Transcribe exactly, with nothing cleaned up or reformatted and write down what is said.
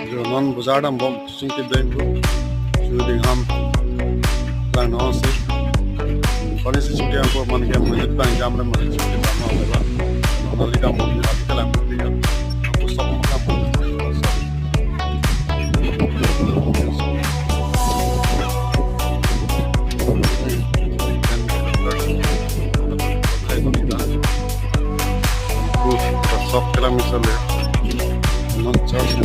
Jo non bojar dambom, singki bengku, suding ham, lang non si. Pani si singki ampur man ke mujit bang jam le mujit singki bang ma wala. Non ali dambom ni ati kalang putih kan. Aku sok makan. Sok kalang misalnya. Non charge.